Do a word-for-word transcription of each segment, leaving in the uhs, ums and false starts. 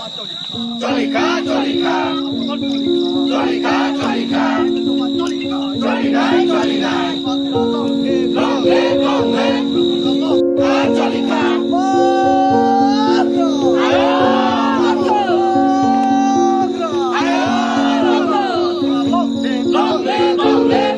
Choli kha, choli kha. Choli kha, choli kha. Choli nai, choli nai. Long live, long live. Kha, choli kha. Long live, long live.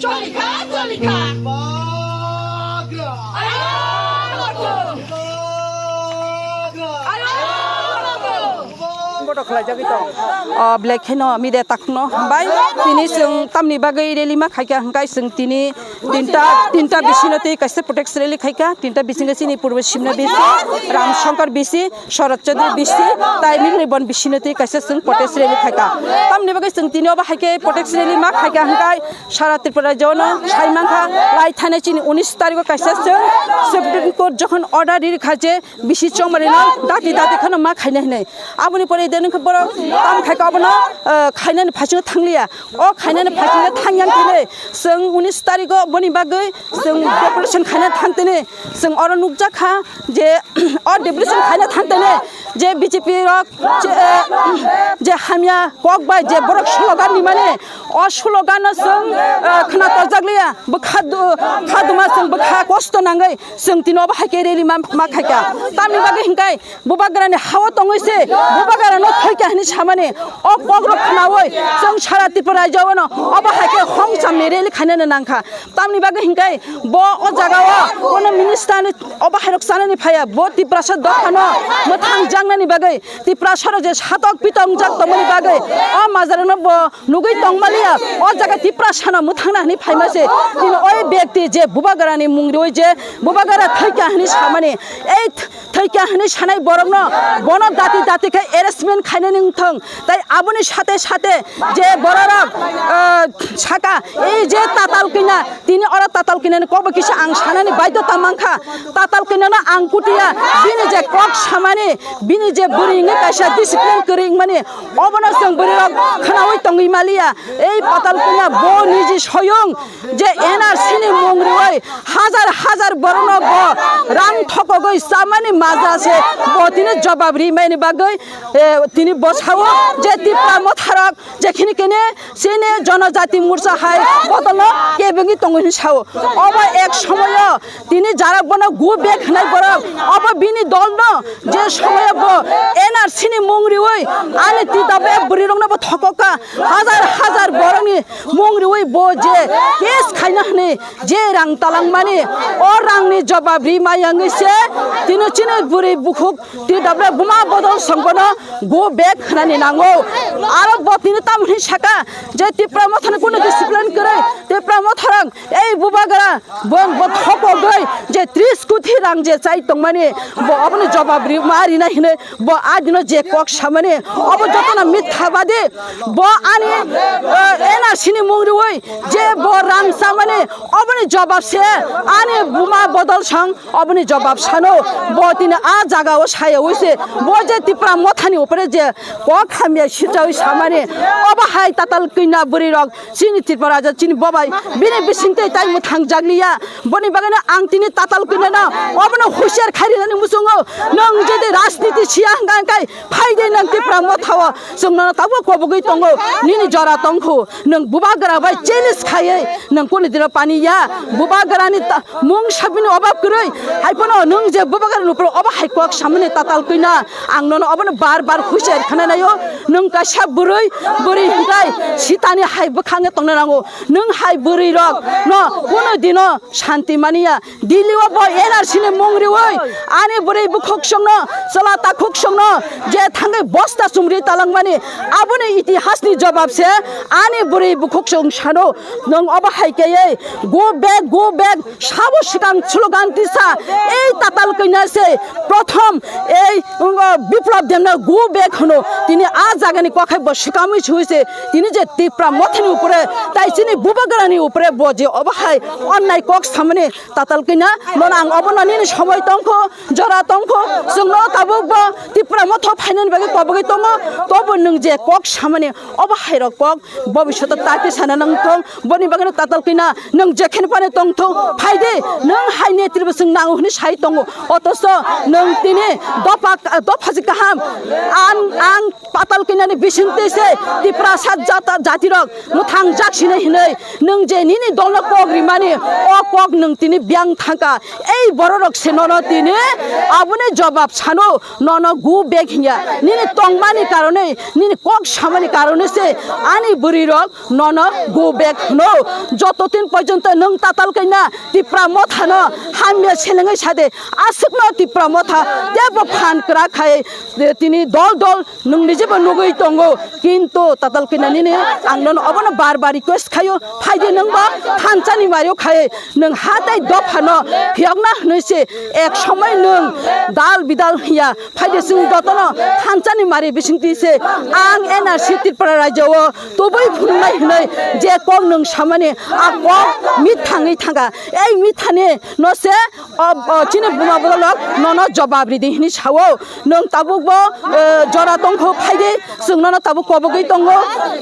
Choli kha, choli kha. Bagra. Ayo, logo. Bagra. Ayo, logo. Koto khlai jagwi tong. O, belai kheno media takhukno hambai. Tini chwng tamni bagwi rally ma khaikha hwnkhe chwng tini tinta, tinta bisino tei kaisa protest rally khaikha. Tinta bisingo chini Purbo Simna bisi, Ram Shankar bisi, Sharad Chaudhary bisi, tai Mingri bon bisino twi kaisa chwng protest rally khaikha. Tamni bagwi chwng tini obo hai khe protest rally ma khaikha hwnkhe sara Tripura rajyono sai mankha, lai thanai chini unis tarikho kaisa chwng Supreme Court jokhon order ri kha je bisi chongmarino dati dati kheno ma khainai hinwi. Aboni pore de nokha borok tam khaikha obono, eh, khainani phaisingno thangliya. O khainani phaisingno thangya hinwi chwng unis tarikho boni bagwi chwng deputation khaina thangtini. Chwng oro nukjakha je o deputation khaina thangtini je B J P rok je, je hamya kok bai je borok slogan rimani, o slogan no chwng, eh, khna torjakliya, bwkha du-, kha duma chwng bwkha kosto nangwi chwng tini obo hai khe rally ma, ma khaikha. Tamni bagwi hinkhe Bubagrani hao tongwi se, Bubagrano thwikha hinwi samani o kokrok khnaui chwng sara Tripura rajyo-o no obo hai khe hongchamni rally khainani nangkha. Tamni bagwi hinkhe bo o jagao bono minister ni obo hairok chanani phaiya, bo Tiprasa dophano mwthang jaknani bagwi, Tiprasa rok je satok pitongjak tongmani bagwi o majarano bo nugwi tongmaliya, o jaga Tiprasano mwthangna hinwi phaima se. Tini oi bekti je Bubagrani mung riui je Bubagra thwikha hinwi samani, ei th-, thwikha hinwi sanai borokno bono dati dati khe arrestment khainani wngthong. Tai aboni sate sate je bororok, ah, saka, ei je tatal kina, tini oro tatal kinani kokbo kisa ang sanani baidhota mankha. Tatal kinano ang kutiya, bini je kok samani, bini je bwrwi wngwi kaisa discipline kwrwi wngmani, obono chwng bwrwirok khnaui tongwi maliya. Ei tatal kina bo niji soyung je N R C ni mung riui hajar hajar borokno bo rang thokogwi chamani maja se bo tini jobab rimani bagwi, eh, tini bo sao je Tipra Motharok jekhini kene chini Jonojati Morcha hai bodolno kebengwi tongo hinwi sao. Obo ek somoyo tini jara bono go back hwnai borok, obo bini dolno je somoyo bo N R C ni mung riui ani T W F bwrwirokno bo thokokha, hajar hajar borokni mung riui bo je case khaina hwnwi je rang talangmani, o rangni jobab rimaya wngwi se tini chini bwrwi bukhuk T W F buma bodol songbono go back hwnani nango. Aro bo tini tamoni saka je Tipra Mothani kunu discipline kwrwi, Tipra Motharang ei Bubagra bo, bo thokogwi je tris koti rang je chai tongmani, bo oboni jobab ri-, ma rina hinwi bo adino je kok samani, obo jotono mithabadi. Bo ani, eh, N R C ni mung riui je bo rang chamani, Oboni jobab se ani buma bodol sang, oboni jobab sano. Bo tini a jaga o saya wi se, bo je Tipra Mothani upore je kok hamya sirjawi samani, obo hai tatal kina bwrwi rok chini Tripura raja chini bobai bini bisingtwi tai mwthang jakliya. Boni bagwi no ang tini tatal kina no obono husiar khairi nani muchungo. Nwng jodi rajniti siya hwnkha hwnkhe phai de nwng Tipra Motha o, chwng nono tabuk kobogwi tongo, nini jora tongkhu. Nwng bubagra bai challenge khaiwi nwng kuni dino pani ya. Bubagrani ta-, mung sabini obab kwrwi. Hai phano nwng je bubagrani upor obo hai kok samani tatal kwina. Ang nono obono bar bar husiar khana naio. Nwng kaisa bwrwi, bwrwi hwnkhe sitani hai bwkhange tongna nango. Nwng hai bwrwi rok no kunu dino shanti mani ya. Delhi o bo N R C ni mung riwi, ani bwrwi bukhuk songno, chwla takhuk songno, je thangwi bosta chumri talangmani, aboni itihasni jobab se ani bwrwi bukhuk song sano. Nwng obo hai kaiye, "Go back, go back," sabo swkang slogan tisa, ei tatal kanya se, prothom ei, um, Biplab Debno go back hwno, tini a jagani kokhai bo swkamwi sui se, tini je Tipra Mothani upore, tai chini bubagrani upore bo je obo hai onnai kok samani, tatal kina, nono ang obono nini somoi tongkho, jora tongkho, chwngno tabuk bo Tipra Motha phainani bagwi kobogwi tongo, tobo nwng je kok samani, obo hairok kok, bobishoto tati sana nang thong, boni bagwino tatal kina, nwng jekheno phano tongthung, phaidi, nwng hai netribw chwng nango hwnwi sai tongo, otoso nwng tini dopha, dopha se kaham, ang, ang, Patal kinani bisingtwi se Tiprasa jata, jatirok mwthang jak sini hinwi nwng je nini dolno kok rimani, o kok nwng tini biyang thangka. Ei bororok se nono tini aboni jobab sano, nono go back hinya. Nini tongmani karonwi, nini kok samani karonwi se ani bwrwirok nono go back hwno. Joto din porjonto nwng tatal kaina Tipra Mothano hamya selengwi sade, aswkno Tipra Motha tebo phan kwrak khai tini dol dol nwng nijebo nugwi tongo, kintu tatal kina nini ang nono obono bar bar request khaio, phaidi nwngba thansani mario khai nwng hatai dophano phiyokna hwnwi se ek somoi nwng dal bidal hiya, phaidi chwng jotono thansani mari bisingtwi se ang N R C Tripura rajyo o tubui phunuknai hwnwi je kok nwng samani a kok mithangwi thangkha, ei mithani no se o, o, chini buma borok nono jobab ridi hwnwi sao. Nwng tabuk bo, eh, jora tongkho phaidi, chwng nono tabuk kobogwi tongo.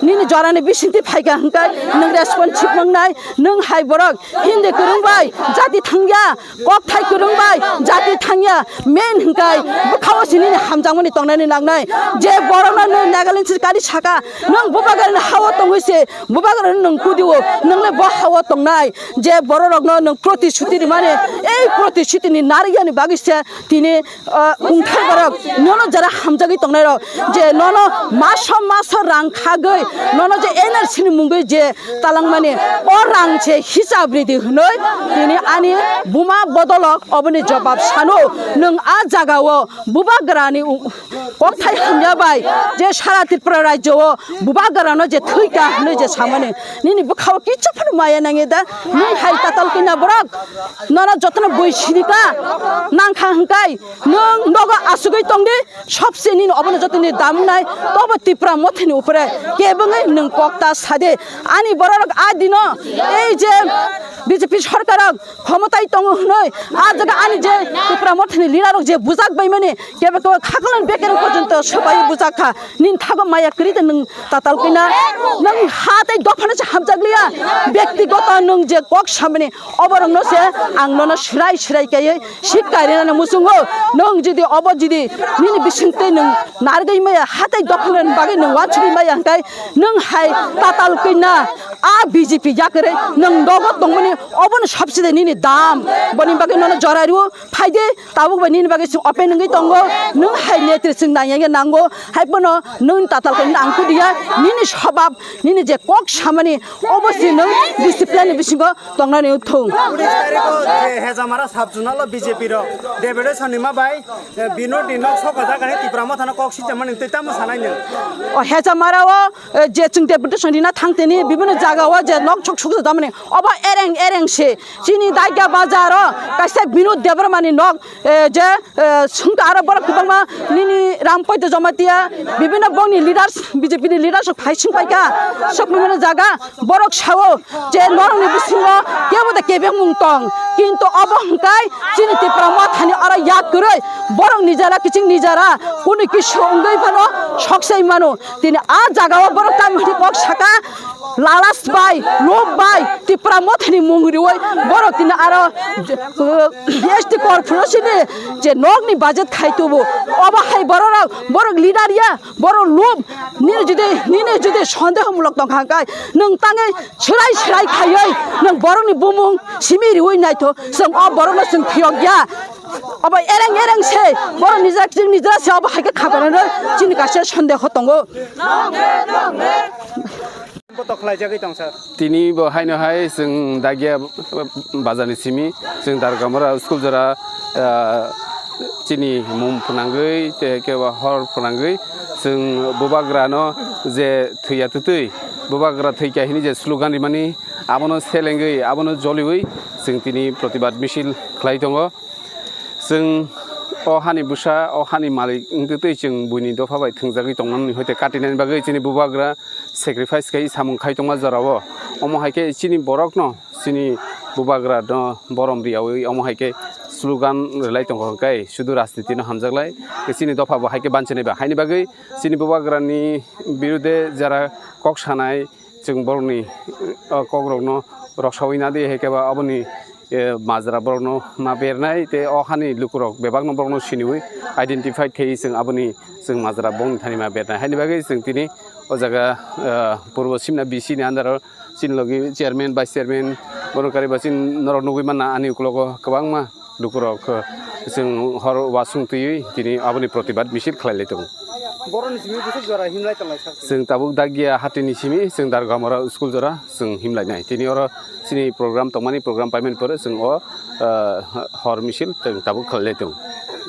Nini jorani bisingtwi phaikha hwnkhe nwng responsive wngnai. Nwng hai borok Hindi kwrwng bai jati thangya, kokthai kwrwng bai jati thangya, main hwnkhe bwkhao se nini hamjakmani tongnani nangnai. Je borokno nwng Nagaland se kari saka, nwng bubagrani hao tongwi se, bubagrano nwng kudio, nwng le bo hao tongnai. Je bororokno nwng protishuti rimani, ei protishuti ni narwkya ni bagwi se tini, ah, wngthai borok nono jara hamjagwi tongnai rok, je nono maso maso rang khagwi nono je N R C ni mungwi je talangmani, o rang se hisab ridi hwnwi tini ani buma bodolok oboni jobab sano. Nwng a jagao bubagrani u-, kokthai hamya bai je sara Tripura rajyo o bubagrano je thwika hwnwi je samani, nini bwkhao kichu phano maya nangya da? Nwng hai tatal kina borok, nono jotono bui sirika nangkha hwnkhe nwng nogo asugwi tongdi, sobse nini obono jotoni dam wngnai, tobo Tipra Mothani upore kebengwi nwng kokta sade. Ani bororok a dino ei je B J P sorkarok khomotai tongo hwnwi, a jaga ani je Tipra Mothani leader rok je bujak baimani, kebe kebe khaklani bekereng porjonto sobai bujak kha. Nini thago maya kwrwi de nwng tatal kina, nwng ha tei dophano se hamjak liya, byaktigoto nwng je kok samani, oborokno se ang nono swrai swrai kaiwi sik kairinani muchungo. Nwng jodi obo jodi nini bisingtwi nwng narwgwi maya, ha tei dophano bagwi nwng wansugwi maya hwnkhe nwng hai tatal kina, a B J P yakarwi nwng nogo tongmani, obono sobside nini dam. Boni bagwi nono jora rwo, phaide, tabuk bai nini bagwi chwng open wngwi tongo. Nwng hai netri chwng nangya nango, hai phano nwng tatal khe ang kudiya, nini swbab, nini je kok samani, obo se nwng discipline ni bisingo tongnani wngthung. Unis tarikh o je Hejamara sub zonal o B J P rok deputation nima bai, eh, Binod ni nok sok jaga ni Tipra Mothano kok sijamani tei tamo sanai nwng? O Hejamara o, eh, je chwng deputation rina thang tini bibino Aga o je nok chuk chuk jamani, obo ereng ereng se chini Dagia bazar o kaisa Binod Debbarma ni nok, eh, je, eh, sungta aro borok kwbangma nini Ram Poito Jamatia, bibinno bongni leaders, B J P ni leaders rok phai sung paika, sok mano jaga, borok sao je norok ni bisingo kebo da kebeng mung tong, kintu obo hwnkhe chini Tipra Motha ni aro yak kwrwi borok nijara kiching nijara kunu kisu wngwi phano sok sai mano. Tini a jaga o borok tamni kok saka, lalas bai, lob bai, Tipra Motha ni mung riwi borok tini aro, uh, S T corporation ni je nok ni budget khai tubu, obo hai borok rok, borok leader ya, borok lob, nini jodi, nini jodi sondeho mulok tong kha kai, nwng tangwi serai serai khaiwi nwng borok ni bumung simi riwi naitho, chwng o borok no chwng phiyok ya. Obo ereng ereng se, borok nijak chwng nijak se, obo hai khe khapanani chini kaisa sondeho tongo. Botok khlaijagwi tong sir. Tini bo haino hai chwng Dagia bazarni simi, chwng Dargamora school jora, ah, chini mum phnangwi tei kebo hor phnangwi chwng bubagrano je thwiya twtwi, bubagra thwikha hini je slogan rimani, abono selengwi, abono joliwi chwng tini protibad misil khlai tongo. Chwng o hani bwsa, o hani malik wngtwi twi chwng buini dopha bai thwngjagwi tongnani hoite katinani bagwi chini bubagra sacrifice khai samung khai tongma jorao. Omo hai khe chini borokno, chini bubagrano borom riyaui omo hai khe slogan rwlai tongkha hwnkhe sudu rajniti no hamjaklai, chini dopha bo hai khe banchinai ba. Haini bagwi chini bubagrani birude jara kok sanai, chwng borokni, o, kokrokno roksaui nadi, hai khe ba aboni, e, majra borokno ma bernai, tei o hani lukurok bebakno borokno siniui identified khaiwi chwng aboni chwng majra bongni thani ma bernai. Haini bagwi chwng tini o jaga, e, Purbo Simna B C ni under o chini logi chairman, vice chairman, bono kariba chini norok nugui manna ani ukologo kwbangma lukurok, eh, chwng hor uasung twiwi tini aboni protibad misil khlai lai tongo. Borokni simi bwswk jora himlai tonglai sak. Chwng tabuk Dagia hatini simi chwng Dargamora school jora chwng himlai nai. Tini oro chini program tongmani program paimani pore chwng o, eh, hor misil chwng tabuk khlai lai tongo.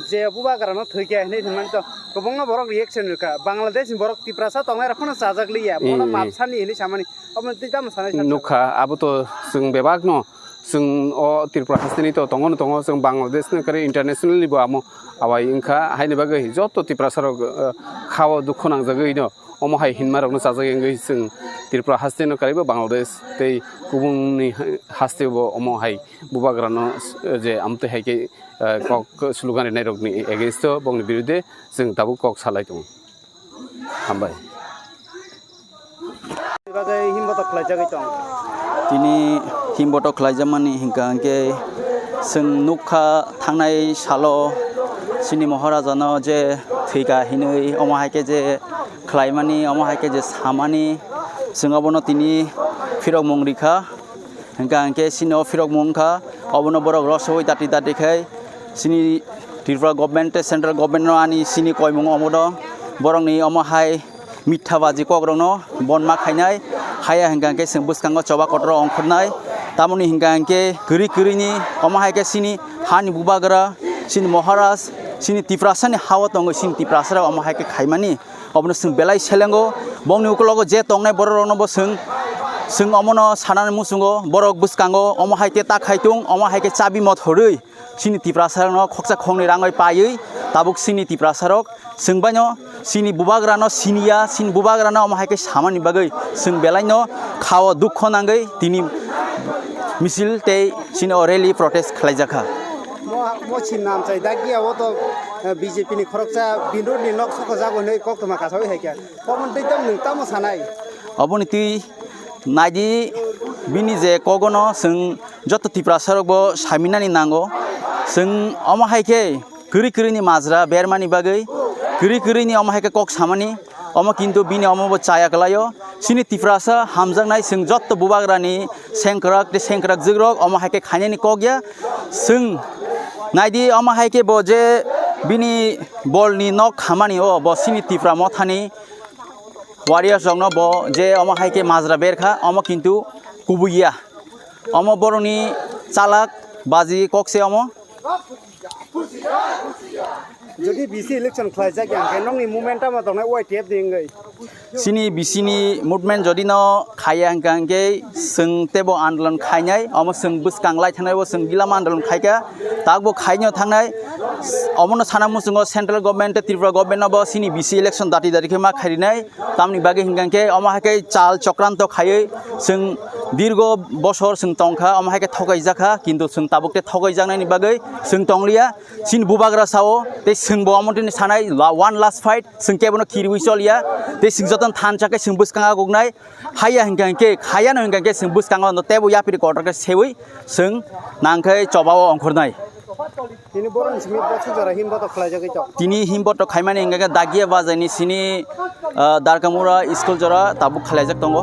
Je bubagrano thwikha hinwi hwnmani to kwbangma borok reaction rwkha. Bangladesh ni borok Tiprasa tongnai rok phano chajak liya. Bono Mm, mm. mapsani hinwi samani. Omo twi tamo sanai sak. Nukha, abo to chwng bebak no, chwng o Tripura hasteni to tongo no tongo, chwng Bangladesh no kare internationally bo amo awai wngkha, haini bagwi joto Tiprasa rok, eh, khao dukhu nangjagwi no, omo hai hinma rok no chajak wngwi chwng Tripura haste no karibo Bangladesh tei kubun ni haste bo omo hai bubagra no, eh, je amtwi hai khe, eh, kok slogan rinai rok ni against o bongni birudhe chwng tabuk kok salai tongo. Hambai. Bagwi himbotok khlaijagwi tong. Tini himbotok khlaijakmani hwnkha hwnkhe chwng nukha thangnai salo chini Maharajano je thwikha hinwi, omo hai khe je khlaimani, omo hai khe je samani, chwng obono tini phirokmung rikha. Hwnkha hwnkhe chini o phirokmung wngkha, obono borok rosoi tati tati khai chini Tripura government tei central government no ani chini koimung omono borokni omo hai mitha baji kokrokno bonma khainai, haya hwnkha hwnkhe chwng bwskango choba kotor ongkhornai. Tamoni hwnkha hwnkhe kwrwi kwrwini omo hai khe chini hani bubagra, chini Maharaj, chini Tiprasani hao tongwi chini Tiprasarok omo hai khe khaimani. Obono chwng belai selengo, bongni ukologo je tongnai borok rokno bo chwng, chwng omono sanani muchungo, borok bwskango omo hai khe ta khai tung, omo hai khe chabi mot horwi chini Tiprasa rokno khoksa khoknwi rangwi paiwi tabuk chini Tiprasa rok chwng baino chini bubagra no siniya, chini bubagra no omo hai khe samani bagwi chwng belai no khao dukho nangwi tini misil tei chini o rally protest khlaijakha. Mo, mo sin nam chai dak ya o to, eh, B J P ni khoroksa Binod ni nok soko jago hinwi koktwma kasawi hai khe. Obo twi tamo nwng tamo sanai? Oboni twi naidi bini je kogono chwng joto Tiprasa rok bo saminani nango. Chwng omo hai khe kwrwi kwrwi ni majra bermani bagwi, kwrwi kwrwi ni omo hai khe kok samani, omo kintu bini omo bo chaya kwlaio. Chini Tiprasa hamjaknai chwng joto bubagrani sengkrak tei sengkrak jwkrok omo hai khe khainani kok ya. Chwng naidi omo hai khe bo je bini bolni nok khamani o bo chini Tipra Mothani warriors rokno bo je omo hai khe majra berkha, omo kintu kubui ya. Omo borokni chalak baji kok se omo. Jodi B C election khlaijak ya hwnkhe nokni movement tamo tongnai Y T F ni wngwi? Chini B C ni movement jodi no khaiya hingka hingke chwng tebo andolon khainai, omo chwng bwskang lai thangnai bo chwng gilama andolon khaika, tak bo khaino thangnai. Omono sana muchungo central government tei Tripura government no bo chini B C election dati dati khe ma khairinai, tamni bagwi hingka hingke omo hai khe chal chokranto khaiwi chwng dirgo bosor chwng tongkha, omo hai khe thokaijak kha, kintu chwng tabuk tei thokaijaknaini bagwi chwng tongliya. Chini bubagra sao tei chwngbo omo tini sanai la-, one last fight, chwng kebono kiriwi choliya, tei chwng jotono thansa khe chwng bwskango guknai, haiya hingka hingke, hayano hingka hingke chwng bwskango no tebo yapri kotor khe sewi chwng nangkhai chobao ongkhornai. Tini boroni simi boksuk jora himboto khlaijagwi tok. Tini himboto khaimani hingka khe Dagiya bajaini sini, ah, Darkamura school jora tabuk khlaijak tongo.